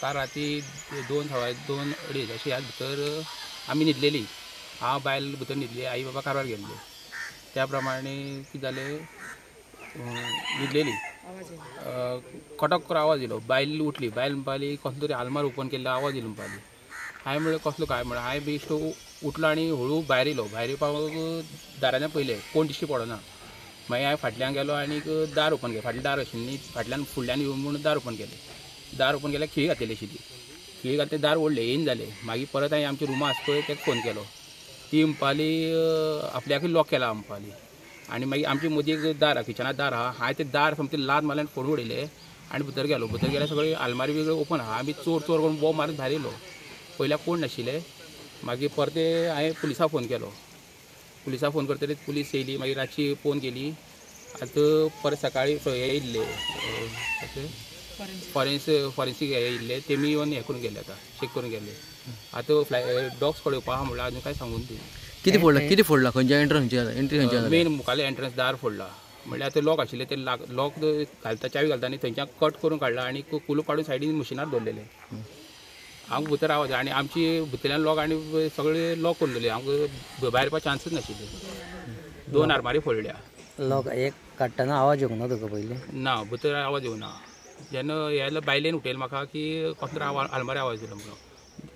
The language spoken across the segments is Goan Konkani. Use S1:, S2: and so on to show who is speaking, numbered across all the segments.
S1: काल राती 2, 2.25 2.5 अशें ह्या भितर आमी न्हिदलेली. हांव बायल भितर न्हिदली, आई बाबा कारवार गेल्ले. त्या प्रमाणे कितें जालें, न्हिदलेली, कटक करून आवाज येयलो. बायल उठली, बायल म्हणपाली कसलो तरी आलमार ओपन केल्लो आवाज येयलो म्हणपाली. हांवें म्हणलें कसलो काय म्हणलें. हांवें बेश्टो उठलो आनी हळू भायर येयलो. भायर येवपाक दारांतल्यान पळयलें, कोण दिश्टी पडना. मागीर हांवें फाटल्यान गेलो आनी दार ओपन केलें. फाटलें दार आशिल्लें न्ही, फाटल्यान फुडल्यान येवन म्हणून दार ओपन केलें. दार ओपन केल्यार खिळी घातलेली आशिल्ली. खिळी घातली, दार ओडलें, येयन जालें. मागीर परत हांवें आमच्या रुमा आसा पळय ताका फोन केलो. ती म्हणपाली आपल्याकूय लॉक केला म्हणपाली. आनी मागीर आमचे मदीं एक दार आहा, किचना दार आहा. हांवें तें दार सामकें लात मारलें आनी फोडून उडयलें आनी भितर गेलो. भितर गेल्यार सगळी आलमारी बी ओपन आहा. आमी चोर चोर करून बोब मारत भायर येयलो. पयल्यार कोण नाशिल्ले. मागीर परते हांवें पुलिसाक फोन केलो. पुलिसाक फोन करतकीच पुलीस येयली. मागीर रातची पळोवन गेली. आतां परत सकाळीं हे येयल्ले कशें फॉरेन्सीक हे येयल्ले, तेमी येवन हें करून गेले, आतां चॅक करून गेले. आतां फ्लाय डॉग्स कडेन येवपा आहा म्हणल्यार अजून कांय सांगून दी.
S2: कितें फोडलां, कितें फोडलां, खंयच्या एंट्रन्स, एंट्री खंयच्या?
S1: मेन मुखाल्ले एंट्रन्स दार फोडला. म्हणल्यार आतां लॉक आशिल्लें, ते लॉक घालता, चावी घालता आनी थंयच्यान कट करून काडला आनी कुलूप काडून सायडीन मशिनार दवरलेले. आमकां भितर आवाज आनी आमची भितरल्यान लॉक आनी सगळे लॉक करून दवरले. आमकां भायर येवपाक चान्सूच नाशिल्ले. 2 आरमारी फोडल्या.
S3: लॉक एक काडटना आवाज येवंक ना तुका पयलीं?
S1: ना, भितर आवाज येवना. जेन्ना हे बायलेन उठयलें म्हाका की कसलो आलमारी आवाज येयलो म्हणून.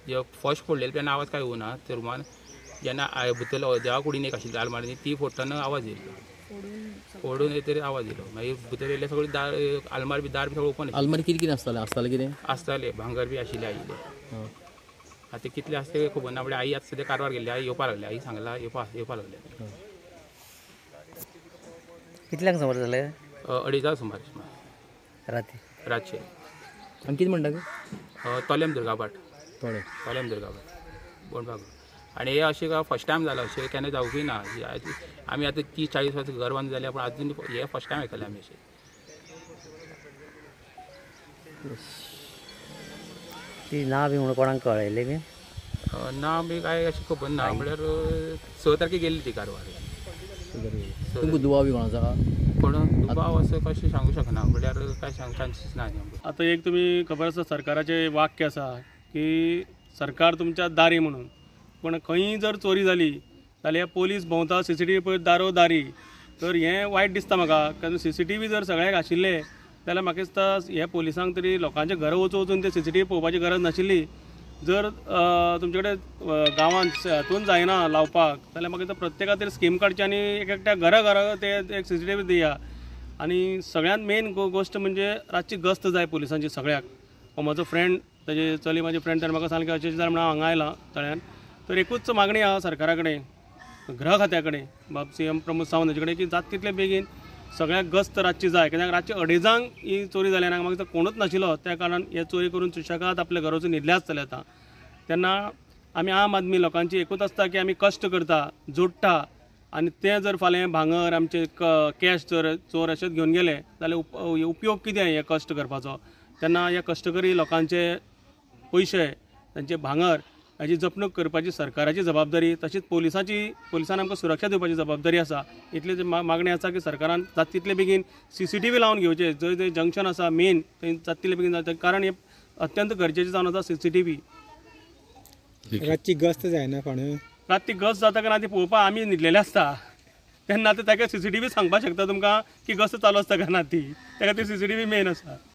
S1: जे फर्स्ट फोडलेले तेन्ना आवाज कांय येवना त्या रुमान. जेन्ना भितर देवा कुडीन एक आशिल्ली आलमारी, ती फोडटना आवाज येयलो, फोडून तरी आवाज येयलो. मागीर भितर येयले सगळी दार आलमारी बी दार बी सगळें ओपन.
S2: आलमारी कितें कितें आसतालें, आसतालें कितें
S1: आसतालें? भांगर बी आशिल्लें आयिल्लें. आतां कितलें आसता तें खबर ना. म्हणल्यार आई आतां सद्या कारवार गेल्ली, आई येवपा लागली, आई सांगला येवपा लागले.
S3: कितल्यांक सुमार जालें?
S1: 2:30 सुमार
S3: राती,
S1: रातचे.
S2: आनी कितें म्हणटा?
S1: तोलेम दुर्गाभाट, तोलेम दुर्गाभाट बोंडबाग. आनी हे अशें काय फर्स्ट टायम जालां, अशें केन्ना जावंकूय ना. आमी आतां 30-40 वर्सां घर बांदून जालें, पूण आजून हे फर्स्ट टायम आयकलें आमी अशें.
S3: ती ना बी म्हणून कोणाक कळयलें बी
S1: ना बी कांय अशें खबर ना. म्हणल्यार 6 तारखेक गेल्ली ती कारवार.
S2: तुमकां दुबाव बी कोणाचो आहा?
S1: कोण दुबाव असो कशें सांगूंक शकना, म्हणल्यार कांय सांग चान्सीस ना.
S4: आतां एक तुमी खबर आसा, सरकाराचें वाक्य आसा की सरकार तुमच्या दारी म्हणून. पूण खंयी जर चोरी जाली जाल्यार पोलीस भोंवता CCTV पळयत दारो दारी. तर हें वायट दिसता म्हाका, कारण CCTV जर सगळ्यांक आशिल्ले जाल्यार म्हाका दिसता हे पोलिसांक तरी लोकांच्या घरा वचून वचून ते CCTV पळोवपाची गरज नाशिल्ली. जर तुमचे कडेन गांवांत हातून जायना लावपाक जाल्यार म्हाका दिसता प्रत्येका तरी स्कीम काडची आनी एक एकट्या घरा घरा ते एक CCTV दिया. आनी सगळ्यांत मेन गोश्ट म्हणजे रातची गस्त जाय पोलिसांची सगळ्याक. हो म्हजो फ्रेंड, ताजे चली म्हाजी फ्रेंड, ताणें म्हाका सांगलें की अशें जालें म्हणून हांव हांगा आयलां तळ्यान. तर एकूच मागणी आहा सरकारा कडेन, गृह खात्या कडेन, बाब CM Pramod Sawant हाजे कडेन की जाता तितले बेगीन सगळ्याक गस्त रातची जाय. कित्याक रातचे 2:30 ही चोरी जाली आनी म्हाका कोणूच नाशिल्लो, त्या कारणान हे चोरी करून सुशेगाद आपल्या घरा वचून न्हिदले आसतले. आतां तेन्ना आमी आम आदमी लोकांची एकूच आसता की आमी कश्ट करता, जोडटा आनी तें जर फाल्यां भांगर आमचे कॅश जर चोर अशेंच घेवन गेले जाल्यार उपयोग कितें हे कश्ट करपाचो? तेन्ना ह्या कश्टकरी लोकांचे पयशे, तांचे भांगर हाजी जपणूक करपाची सरकाराची जबाबदारी, तशीच पोलिसांची, पोलिसान आमकां सुरक्षा दिवपाची जबाबदारी आसा. इतली मागणी आसा की सरकारान जाता तितले बेगीन CCTV लावन घेवचे. जंय जंय जंक्शन आसा मेन थंय जाता तितले बेगीन जाता, कारण हें अत्यंत गरजेचें जावन आसा CCTV.
S5: रातची गस्त जायना कोण?
S4: रातची गस्त जाता काय ना ती पळोवपाक आमी न्हिदलेले आसता तेन्ना आतां ताका CCTV सांगपाक शकता तुमकां की गस्त चालू आसता काय ना ती, ताका ती CCTV main आसा.